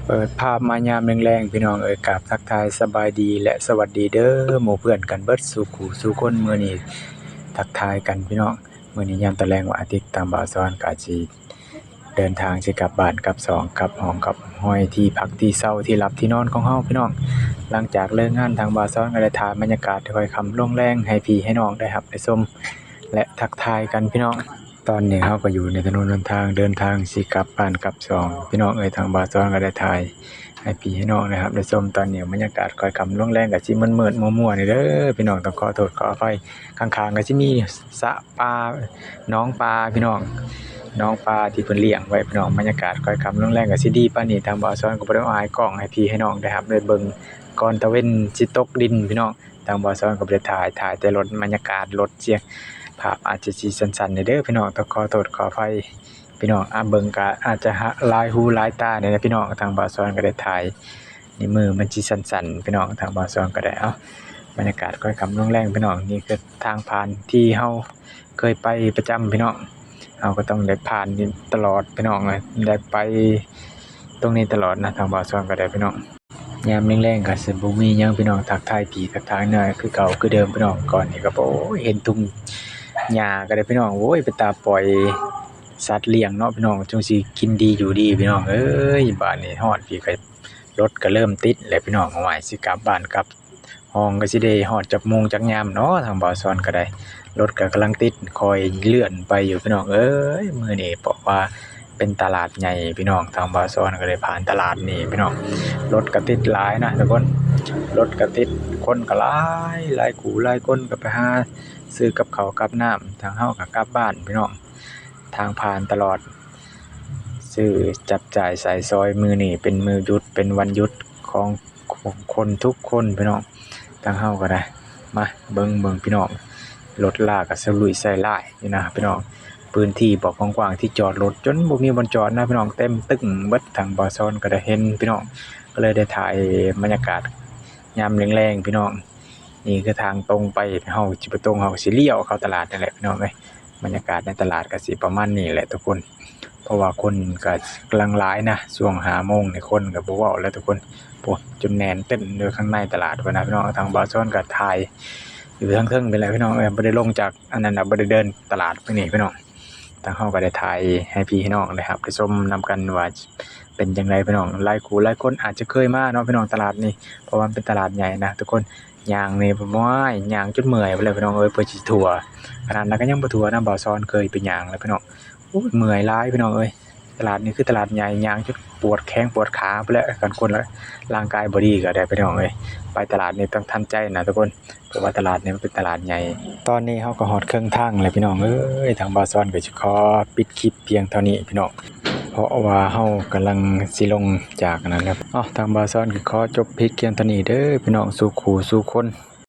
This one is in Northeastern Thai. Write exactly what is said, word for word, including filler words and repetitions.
เปิดภาพมายามแลงๆ พี่น้องเอ้ย กราบทักทายสบายดีและสวัสดีเด้อ หมู่เพื่อนกันเบิดสู่คู่สู่คน มื้อนี้ทักทายกันพี่น้อง มื้อนี้ยามตอนแลงวันอาทิตย์ ทางบ่าวสอนก็สิเดินทางสิกลับบ้านกลับซองกลับห้องกลับห้อยที่พักที่เซาที่หลับที่นอนของเฮาพี่น้อง หลังจากเลิกงาน ทางบ่าวสอนก็ได้ถ่ายบรรยากาศค่อยค่ำลงแลงให้พี่ให้น้องได้รับได้ชม และทักทายกันพี่น้อง ตอนนี้เฮาก็อยู่ในถนนหนทางเดินทางสิกลับบ้านกลับซอง พี่น้องเอ้ย ทางบ่าวสอนก็ได้ถ่ายให้พี่ให้น้องนะครับ ได้ชมตอนนี้บรรยากาศค่อยค่ำลงแลงก็สิมืดๆ มัวๆ นี่เด้อ พี่น้องต้องขอโทษขออภัย ข้างๆ ก็สิมีสระปลา หนองปลาพี่น้อง หนองปลาที่เพิ่นเลี้ยงไว้พี่น้อง บรรยากาศค่อยค่ำลงแลงก็สิดีปานนี้ ทางบ่าวสอนก็บ่ได้เอาอายกล้องให้พี่ให้น้องได้ครับ ได้เบิ่งก่อนตะเว็นสิตกดินพี่น้อง ทางบ่าวสอนก็บ่ได้ถ่าย ถ่ายแต่รถ บรรยากาศรถเสียง ภาพอาจจะสิสั้นๆ นี่เด้อพี่น้อง ต้องขอโทษขออภัย พี่น้อง อ่ะ เบิ่งก็อาจจะหะ หลายหูหลายตาเนี่ยนะพี่น้อง ทางบ่าวสอนก็ได้ถ่าย นี่มือมันสิสั้นๆ พี่น้อง ทางบ่าวสอนก็ได้ เอ้า บรรยากาศค่อยค่ำลงแลงพี่น้อง นี่คือทางผ่านที่เฮาเคยไปประจำพี่น้อง เฮาก็ต้องได้ผ่านนี่ตลอดพี่น้องเอ้ย ได้ไปตรงนี้ตลอดนะ ทางบ่าวสอนก็ได้พี่น้อง ยามแลงๆ ก็สิบ่มีหยังพี่น้อง ทักทายพี่ทักทายน้องคือเก่าคือเดิมพี่น้อง ก่อนนี่ก็ โอ้ย เห็นทุ่งหญ้าก็ได้พี่น้อง โอ้ย เป็นตาปล่อยสัตว์เลี้ยงเนาะพี่น้อง จั่งสิกินดีอยู่ดีพี่น้องเอ้ย บาดนี้ฮอดพี่ก็รถก็เริ่มติดแล้วพี่น้อง โอ้ย สิกลับบ้านกลับห้องก็สิได้ฮอดจักโมงจักยามเนาะ ทางบ่าวสอนก็ได้ รถก็กำลังติด ค่อยเลื่อนไปอยู่พี่น้องเอ้ย มื้อนี้บอกว่าเป็นตลาดใหญ่พี่น้อง ทางบ่าวสอนก็ได้ผ่านตลาดนี่พี่น้อง รถก็ติดหลายนะทุกคน รถก็ติด คนก็หลาย หลายคู่หลายคนก็ไปหาซื้อกับข้าวกับน้ำ ทางเฮาก็กลับบ้านพี่น้อง ทางผ่านตลอด ซื้อจับจ่ายใช้สอย มื้อนี้เป็นมื้อหยุด เป็นวันหยุดของคนทุกคนพี่น้อง ทางเฮาก็ได้ มาเบิ่งเบิ่งพี่น้อง รถลาก็สลุยใส่หลายอยู่นะพี่น้อง พื้นที่บ่กว้างๆ ที่จอดรถจนบ่มีบ่อนจอดนะพี่น้อง เต็มตึ้งเบิด ทางบ่าวสอนก็ได้เห็นพี่น้อง ก็เลยได้ถ่ายบรรยากาศยามแลงๆ พี่น้อง นี่คือทางตรงไป เฮาสิบ่ตรง เฮาก็สิเลี้ยวเข้าตลาดนั่นแหละพี่น้องเอ้ย บรรยากาศในตลาดก็สิประมาณนี้แหละทุกคน เพราะว่าคนก็กำลังหลายนะ ช่วงห้าโมงนี่คนก็บ่เว้าแล้วทุกคน โอ้ จนแน่นเต็มอยู่ข้างในตลาดพุ้นนะพี่น้อง ทางบ่าวสอนก็ถ่ายอยู่ทางเทิงไปแหละพี่น้องเอ้ย บ่ได้ลงจากอันนั้นนะ บ่ได้เดินตลาดมื้อนี้พี่น้อง ทางเฮาก็ได้ถ่ายให้พี่ให้น้องได้รับได้ชมนำกันว่าเป็นจั่งใดพี่น้อง หลายคู่หลายคนอาจจะเคยมาเนาะพี่น้อง ตลาดนี่ เพราะว่ามันเป็นตลาดใหญ่นะทุกคน ย่างนี่ผมว่าย่างจนเมื่อยไปเลยพี่น้องเอ้ย เพื่อสิทั่ว ขนาดนั้นก็ยังบ่ทั่วนะ บ่าวสอนเคยไปย่างแล้วพี่น้อง โอ้ย เมื่อยหลายพี่น้องเอ้ย ตลาดนี่คือตลาดใหญ่ ย่างจนปวดแข้งปวดขาไปแล้ว คันคนละร่างกายบ่ดีก็ได้พี่น้องเอ้ย ไปตลาดนี่ต้องทำใจนะทุกคน เพราะว่าตลาดนี่มันเป็นตลาดใหญ่ ตอนนี้เฮาก็ฮอดครึ่งทางแล้วพี่น้องเอ้ย ทางบ่าวสอนก็สิขอปิดคลิปเพียงเท่านี้พี่น้อง เพราะว่าเฮากำลังสิลงจากนั้นครับ เอ้า ทางบ่าวสอนก็ขอจบเพียงเท่านี้เด้อพี่น้อง สู่คู่สู่คน